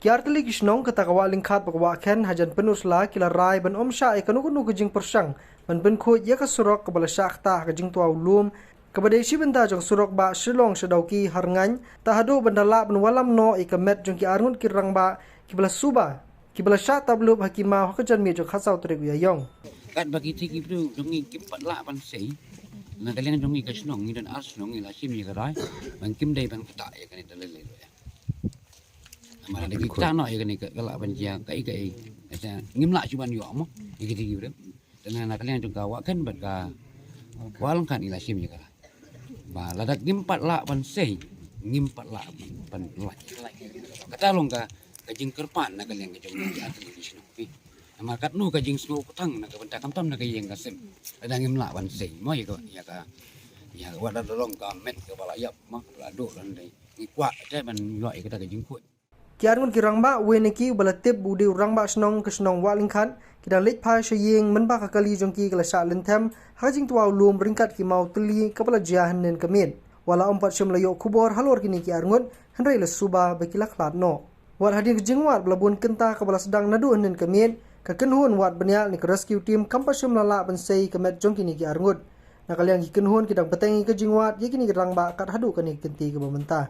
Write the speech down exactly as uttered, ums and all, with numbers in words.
Ki artylli ki shnong kata ka Wah Lyngkhat bad ka Wah Khen hajan Pynursla ki la rai ban ym shah ïa kano kano ka jingpyrshang ban pynkhuid ïa ka surok kaba la shah ktah ha ka jingtwa u lum kaba dei shi bynta jong surok bah Shillong sha Dawki ha Rngaiñ, tad haduh ban da lah ban wallam noh ïa ka met jong ki arngut ki rangbah kiba la suba, kiba la shah tap lup ha ki maw ha ka janmiet jong ka khatsaw tarik u Ïaïong. Katba ki thik ki briew jong ngi kim pat lah ban sei, na ka liang jong ngi ka shnong ngi don ar shnong ngi la shim ïa ka rai ban kim dei ban ktah ïa kane da lei lei. Namar da ki ktah noh ïa kane ka lah ban jia kaei kaei. Ngim lah shuh ban ïoh mo ïa ki thik ki briew. Te na ka liang jong ka Wah Khen bad ka Wah Lyngkhat ngi la shim ïa ka rai ba lada ngim pat lah ban sei, ngim pat lah ban lait. Kata long ka, ka jingkyrpad na ka liang ka jong ngi ki artylli ki shnong phi. Namar katno ka jingsngew ka thang na ka bynta khamtam na ka ïing ka sem. Lada ngim lah ban sei mo ïa ka, ïa ka, ïa ka, wat la long ka met kaba la ïap mo, la duh lane dei. Ngi kwah te ban ïoh ïa kata ka jingkhuid. Ki arngut ki rangbah, uwei na ki uba la tip u dei u rangbah shnong ka shnong Wah Lyngkhat, ki dang leit phai sha ïing mynba ka kali jong ki ka la shah lynthem ha ka jingtwa u lum ryngkat ki maw tylli kaba la jia hynnin ka miet. Wat la ym pat shym la ïoh khubor halor kine ki arngut, hynrei la suba ba ki la khlad noh. Wat hadien ka jingwad ba la bun kynta kaba la sdang naduh hynnin ka miet, ka kynhun wad bniah ne ka rescue team kam pat shym la lah ban sei ka met jong kine ki arngut. Na ka liang ki kynhun ki dang bteng ïa ka jingwad ïa kine ki rangbah kat haduh kane ka kynti kaba mynta.